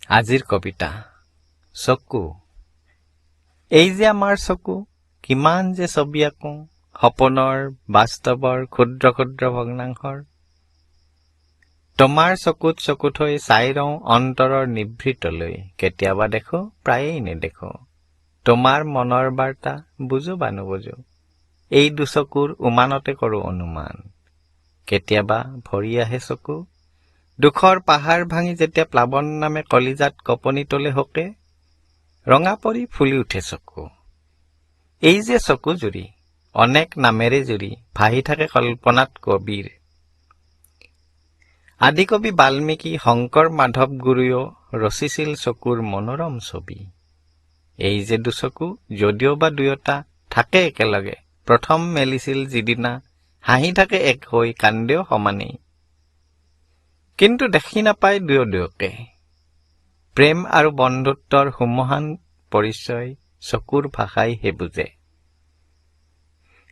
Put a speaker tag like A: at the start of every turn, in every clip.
A: আজিৰ কবিতা চকু। এই যে আমাৰ চকু, কিমান যে ছবি আঁকো সপোনৰ, বাস্তৱৰ ক্ষুদ্ৰ ক্ষুদ্ৰ ভগ্নাংশৰ। তোমাৰ চকুত চকু থৈ চাই ৰওঁ অন্তৰৰ নিভৃতলৈ। কেতিয়াবা দেখো, প্ৰায়েই নেদেখো। তোমাৰ মনৰ বাৰ্তা বুজো বা নুবুজো, এই দুচকুৰ উমানতে কৰো অনুমান। কেতিয়াবা ভৰি আহে চকু, দুখৰ পাহাৰ ভাঙি যেতিয়া প্লাৱন নামে কলিজাত কঁপনি তোলে শোকে, ৰঙা পৰি ফুলি উঠে চকু। এই যে চকু জুৰি অনেক নামেৰে জুৰি ভাহি থাকে কল্পনাত কবিৰ। আদিকবি বাল্মীকি, শংকৰ, মাধৱ গুৰুৱেও ৰচিছিল চকুৰ মনোৰম ছবি। এই যে দুচকু, যদিও বা দুয়োটা থাকে একেলগে, প্ৰথম মেলিছিল যিদিনা, হাঁহি থাকে এক হৈ, কান্দেও সমানেই, কিন্তু দেখি নাপায় দুয়ো দুয়োকে। প্ৰেম আৰু বন্ধুত্বৰ সুমহান পৰিচয় চকুৰ ভাষাইহে বুজে।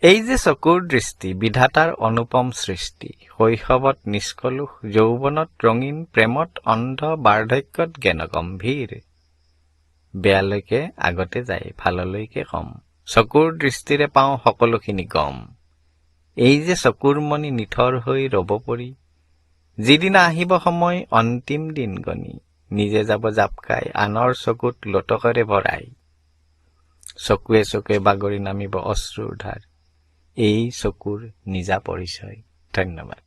A: এই যে চকুৰ দৃষ্টি, বিধাতাৰ অনুপম সৃষ্টি। শৈশৱত নিষ্কলুষ, যৌৱনত ৰঙীন, প্ৰেমত অন্ধ, বাৰ্ধক্যত জ্ঞানগম্ভীৰ। বেয়ালৈকে আগতে যায়, ভাললৈকে কম। চকুৰ দৃষ্টিৰে পাওঁ সকলোখিনি গম। এই যে চকুৰ মণি নিথৰ হৈ ৰব পৰি যিদিনা আহিব সময় অন্তিম দিন গণি, নিজে যাব জাপ খাই আনৰ চকুত লোতকেৰে ভৰাই, চকুৱে চকুৱে বাগৰি নামিব অশ্ৰুৰ ধাৰ। এই চকুৰ নিজা পৰিচয়। ধন্যবাদ।